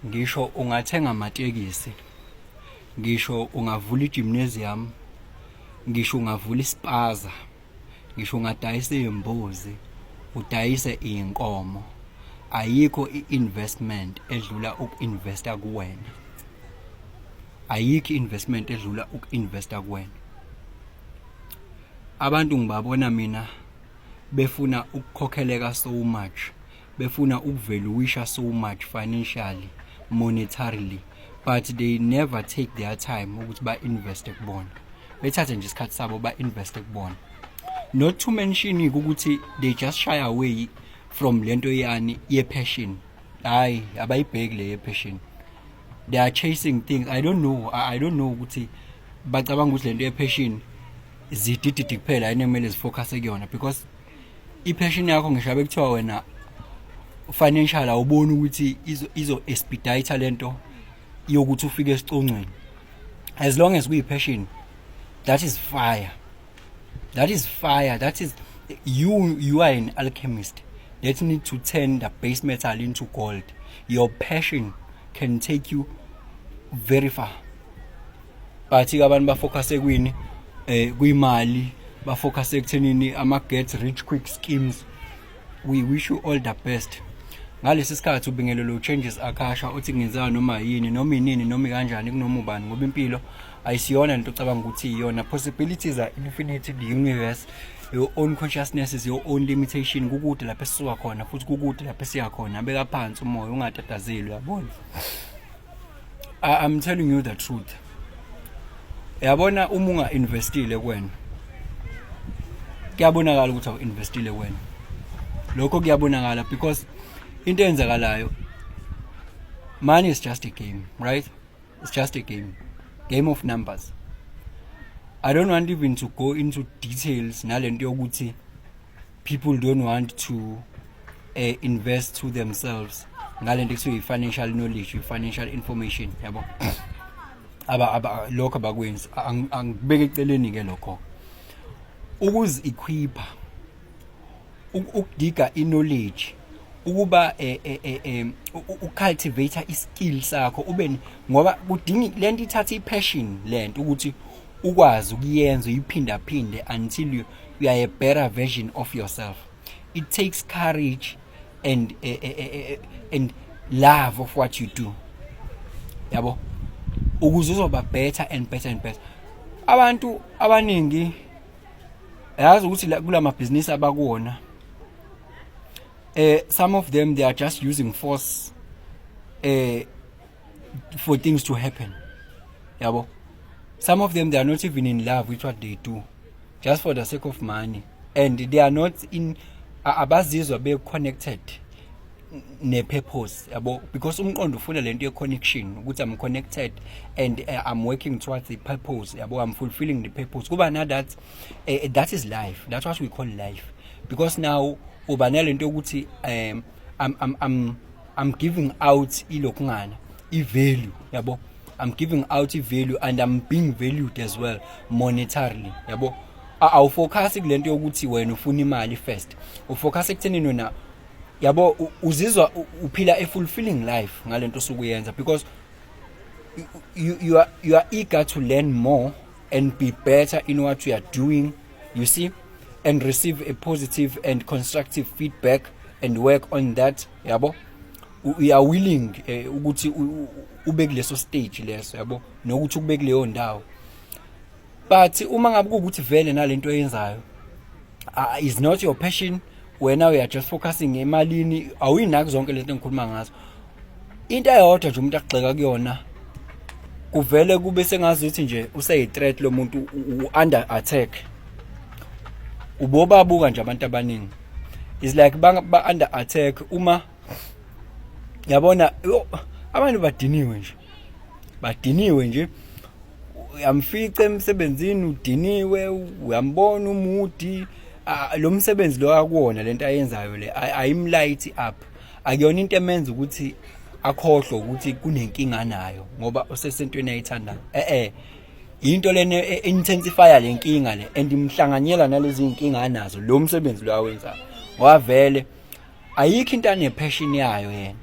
Ngisho ungathenga amatekisi, ngisho ungavula i-gymnasium, ngisho ungavula ispaza, ngisho ungadayisa izimbuzi, udayise izinkomo, ayikho i-investment edlula uku-investa kuwena. Ayikho i-investment edlula uku-investa kuwena. Abantu ngibabona mina befuna ukukhokheleka so much, befuna ukuvaluisha so much financially, monetarily, but they never take their time ukuthi ba-investe kubona, bethathe nje isikhathi sabo ba-investe kubona. Not to mention ukuthi they just shy away from lento yani ye-passion. Hayi, abayibheki le ye-passion. They are chasing things I don't know. I don't know ukuthi bacabanga ukuthi lento ye-passion zidididi kuphela yini ekumele zifocus kuyona, because i-passion yakho, ngisho bekuthiwa wena financial awuboni ukuthi izo expedite lento yokuthi ufike esicongweni, as long as kuyi-passion, that is fire, that is fire, that is you. You are an alchemist that need to turn the base metal into gold. Your passion can take you very far, but ke abantu bafocus kwini? Kuyimali. Bafocus ekuthenini ama get rich quick schemes. We wish you all the best. Ngalesi sikhathi ubingelelo Changes Akasha uthi kungenzeka noma yini, noma inini, noma kanjani, kunoma ubani, ngoba impilo ayisiyona lento ocabanga ukuthi iyona. Possibilities are infinite. The universe, your own consciousness is your own limitation. Kukude lapho esisuka khona futhi kukude lapho esiya khona. Beka phansi umoya, ungatatazeli, uyabona? I'm telling you the truth. Yabona, uma unga investile kuwena, kuyabonakala ukuthi awu investile kuwena. Lokho kuyabonakala because into eyenzakalayo, money is just a game, right? It's just a game, game of numbers. I don't want even to go into details nalento yokuthi people don't want to invest to themselves ngalento ekuthiwa i-financial knowledge, i-financial information, yabo. Aba lokho abakwenzi. Angibeke eceleni ke lokho. Ukuzi-equipa, ukudiga i-knowledge, ukuba ucultivate iskill sakho ube ngoba kudinga lento ithatha i-passion lento ukuthi ukwazi ukuyenza, uyiphinda phinde until you are a better version of yourself. It takes courage and love of what you do, yabo, ukuze uzoba better and better and better. Abantu abaningi, yazi ukuthi kulamabhizinisi abakuwona, some of them, they are just using force for things to happen, yabo. Some of them, they are not even in love with what they do, just for the sake of money, and they are not in abazizwa be connected ne-purpose, yabo, because umqondo ufuna lento ye-connection, ukuthi I'm connected and I'm working towards the purpose, yabo, I'm fulfilling the purpose. Kuba na that, that is life. That's what we call life, because now uba nalento yokuthi I'm giving out ilokhungana i-value, yabo. I'm giving out i-value and I'm being valued as well monetarily, yabo. Awufocus kulento yokuthi wena ufuna imali first. Ufocus ekuthenini wena, yabo, uzizwa uphila a fulfilling life ngalento osukuyenza, because you are eager to learn more and be better in what you are doing, you see, and receive a positive and constructive feedback and work on that, yabo. You are willing ukuthi ube kuleso stage leso, yabo, nokuthi ube kuleyo ndawo. But uma ngabe kuwukuthi vele nalento oyenzayo is not your passion, wena you are just focusing emalini, awuyinaki zonke lento engikhuluma ngazo. Into eyodwa nje umuntu akugxeka kuyona, kuvele kube sengazuthi nje useyi-threat lo muntu, under attack. Ubobabuka nje abantu abaningi is like ba under attack. Uma yabona, yo, abantu badiniwe nje, badiniwe nje. Uyamfica emsebenzini udiniwe, uyambona umudi. Lo msebenzi lo akuwona, lento ayenzayo le ayimlight up, akuyona into emenza ukuthi akhohlwe ukuthi kunenkinga nayo ngoba usesentweni ayithandayo. Into lena intensify le nkinga le and imhlanganyela nalezi inkinga anazo lo msebenzi lo awenzayo, ngoba vele ayikho into ane passion yayo yena.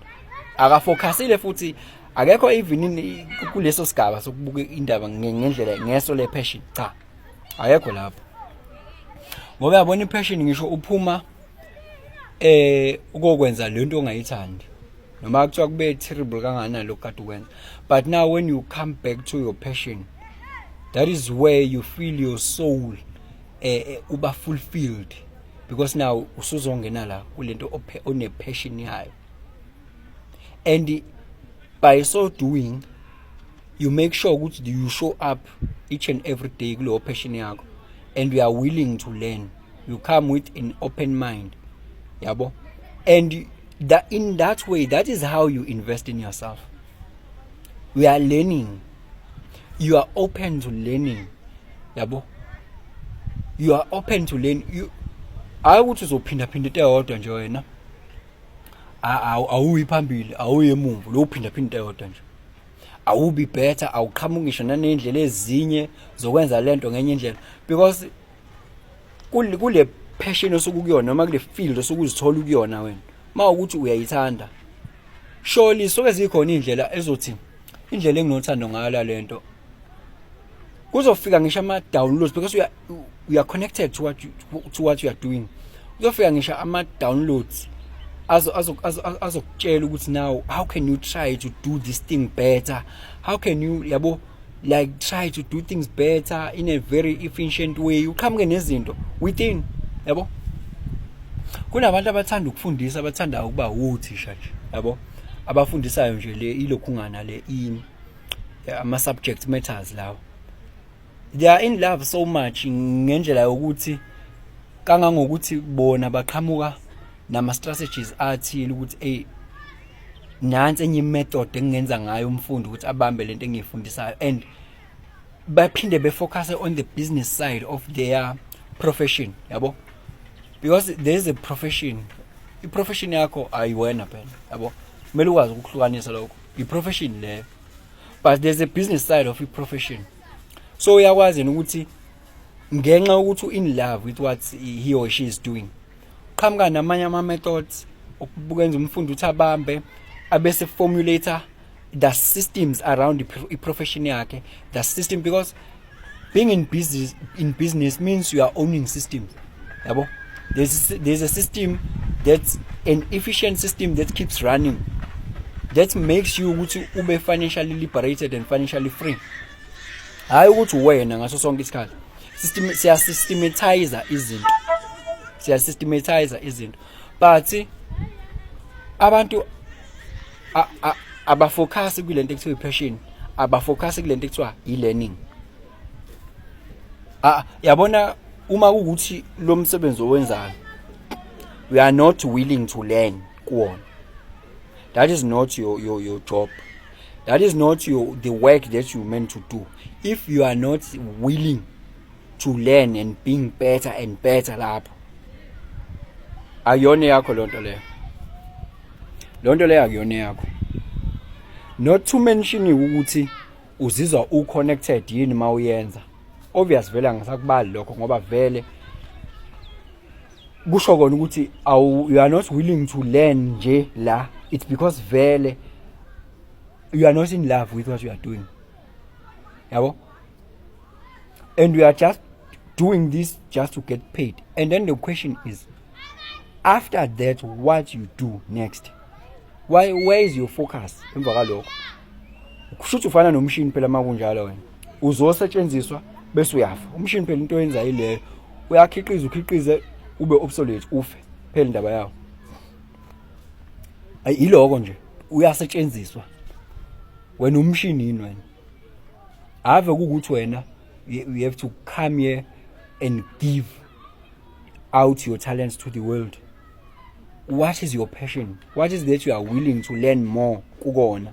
Akafocusile futhi akekho even kuleso sigaba sokubuka indaba ngendlela, ngeso le passion. Cha, akekho lapho, ngoba yabona, i-passion, ngisho uphuma ukokwenza lento ongayithandi, noma kuthiwa kube terrible kangakanani lokhu kade ukwenza, but now when you come back to your passion, that is where you feel your soul uba fulfilled, because now usuzongena la kulento one passion yayo, and by so doing you make sure ukuthi you show up each and every day kuleyo passion yakho, and you are willing to learn. You come with an open mind, yabo, and that in that way, that is how you invest in yourself. We are learning, you are open to learning, yabo, you are open to learn. You hayi ukuthi uzophinda phinda into eyodwa nje wena, awuyi phambili, awuyi emuva, lo uphinda phinda into eyodwa nje, awubi better, awuqhamuki ngisho nanendlela ezinye zokwenza lento ngenye indlela, because kule passion osuke kuyona noma kule field osuke uzithola ukuyona wena, mawukuthi uyayithanda, surely soke zikhona indlela ezothi indlela enginothando ngayo lento, kuzofika ngisho ama downloads, because you are connected to what you are doing. Kuzofika ngisho ama downloads azokutshela ukuthi now how can you try to do this thing better, how can you, yabo, like try to do things better in a very efficient way, uqhamuke nezinto within, yabo. Kunabantu abathanda ukufundisa, abathanda ukuba uthisha nje, yabo, abafundisayo nje le ilokhungana le ama subject matters lawo. They are in love so much ngendlela yokuthi kangangokuthi bona baqhamuka nama strategies athile ukuthi, "Hey, nansi enye method engingenza ngayo umfundi ukuthi abambe lento engiyifundisayo," and baphinde befocus on the business side of their profession, yabo, because there is a profession. I-profession yakho ayiwena phela, yabo, kumele ukwazi ukuhlukanisa lokho. I-profession leyo, but there's a business side of i-profession. So uyakwazi yena ukuthi ngenxa yokuthi in love with what he or she is doing, qhamuka namanye ama methods okwenza umfundi ukuthi abambe, abese formulate the systems around i-profession yakhe, the system, because being in business means you are owning systems, yabo. There's a system that's an efficient system that keeps running, that makes you ukuthi ube financially liberated and financially free. Hayi ukuthi wena ngaso sonke isikhathi system, siya systematize izinto, siya systematize izinto, but abantu abafocus kulento ekuthiwa i-passion, abafocus kulento ekuthiwa i-learning. Ah, yabona, uma kuwukuthi lo msebenzi owenzayo we are not willing to learn kuwona, that is not your job, that is not the work that you meant to do. If you are not willing to learn and being better and better lapho, ayona yakho lonto leyo, lonto leyo akuyona yakho. Not to mention ukuthi uzizwa uconnected yini mawuyenza. Obvious, vele angisakubali lokho, ngoba vele kusho kona ukuthi awu, you are not willing to learn nje la, it's because vele you are not in love with what you are doing, yabo, and you are just doing this just to get paid. And then the question is, after that, what you do next? Why, where is your focus emva kalokho? Kusho ukuthi ufana nomshini phela makunjalo. Wena uzosetshenziswa bese uyafa. Umshini phela into oyenza yileyo, uyakhiqiza, ukhiqize, ube obsolete, ufe phela indaba yawo. Ayi, iloko nje, uyasetshenziswa. Wena umshini yini wena? Ave kukuthi wena you have to come here and give out your talents to the world. What is your passion? What is that you are willing to learn more kukona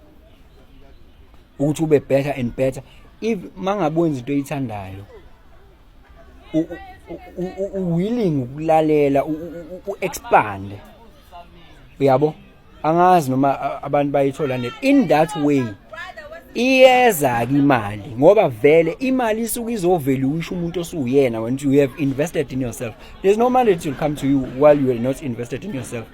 ukuthi ube better and better? If mangabe wenza into oyithandayo, willing ukulalela, u-expand, uyabo. Angazi noma abantu bayithola net. In that way iyeza ke imali, ngoba vele imali isuke izovaluisha umuntu osuyena when you have invested in yourself. There's no money that will come to you while you are not invested in yourself.